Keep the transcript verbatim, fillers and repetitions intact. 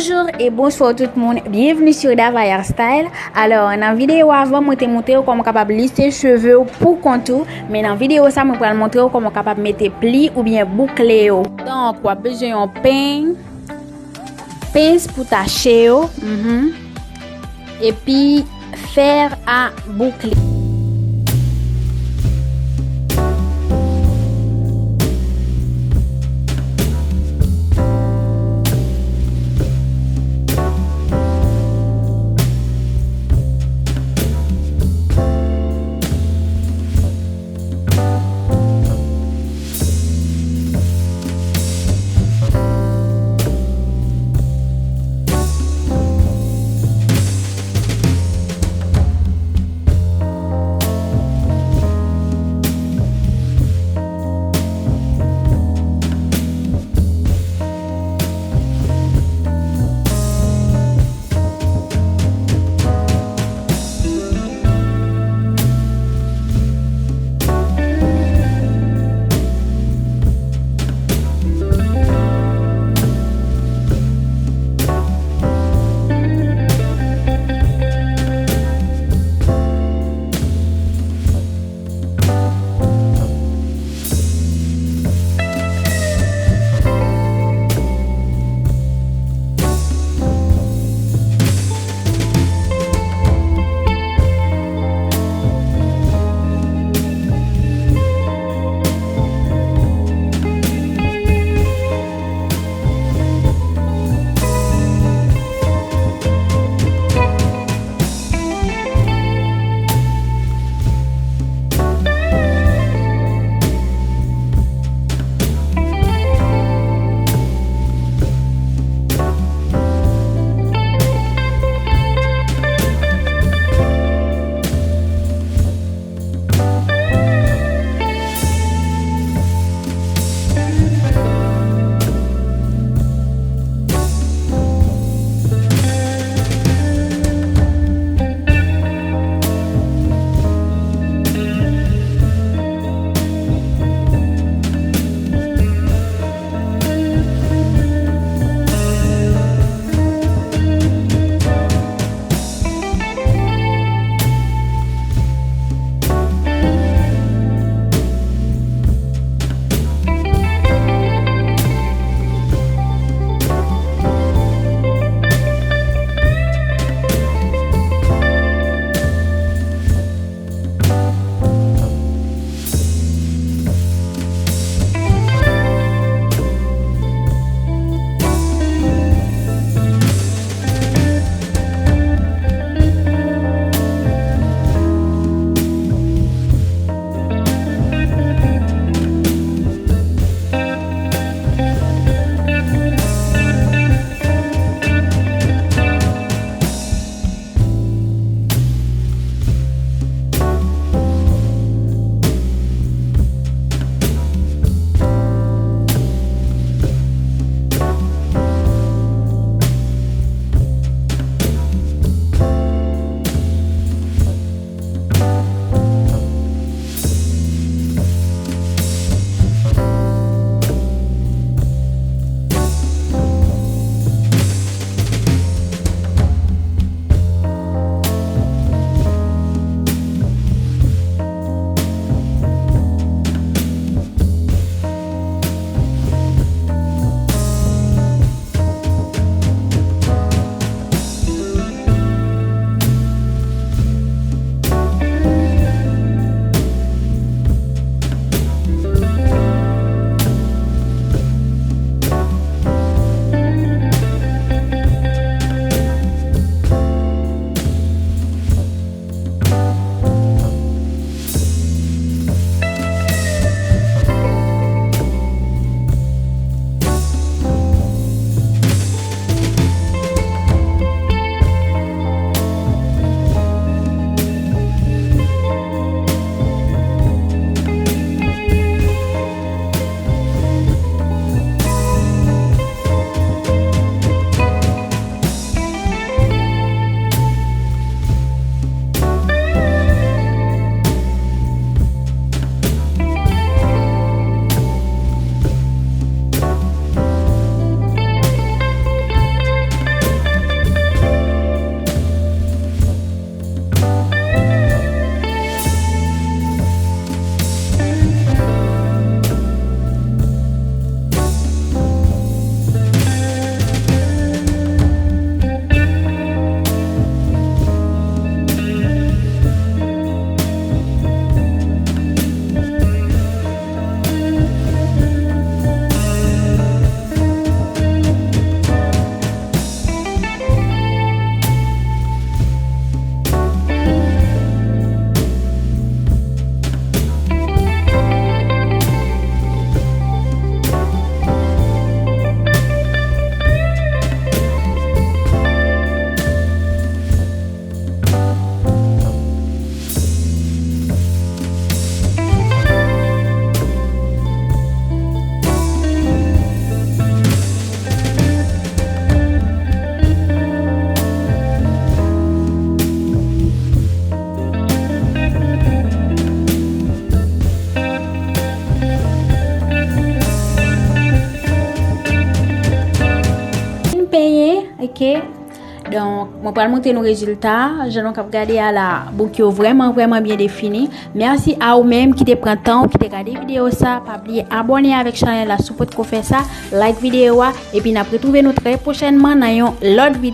Bonjou e bonswa tout moun, byenvni sou Davaya Style. Alò, nan videyo avan, mwen te montre w kòman w kapab lise cheve w pou kont ou, men nan videyo sa, mwen pral montre w kòman w kapab mete pli oubyen boukle yo. Donk, w ap bezwen yon peny, pens pou tache yo, mhm, epi fè a boukle. Donk, mwen pral montre nou rezilta. Jan nou k ap gade a la, bouk yo vrèman, vrèman byen defini. Mèsi a ou menm ki te pran tan ou, ki te gade videyo sa. Pa bliye abòne avèk chanèl la si w potko fè sa. Like videyo a. Epi n ap retwouve nou trè pwochènman nan yon lòt videyo.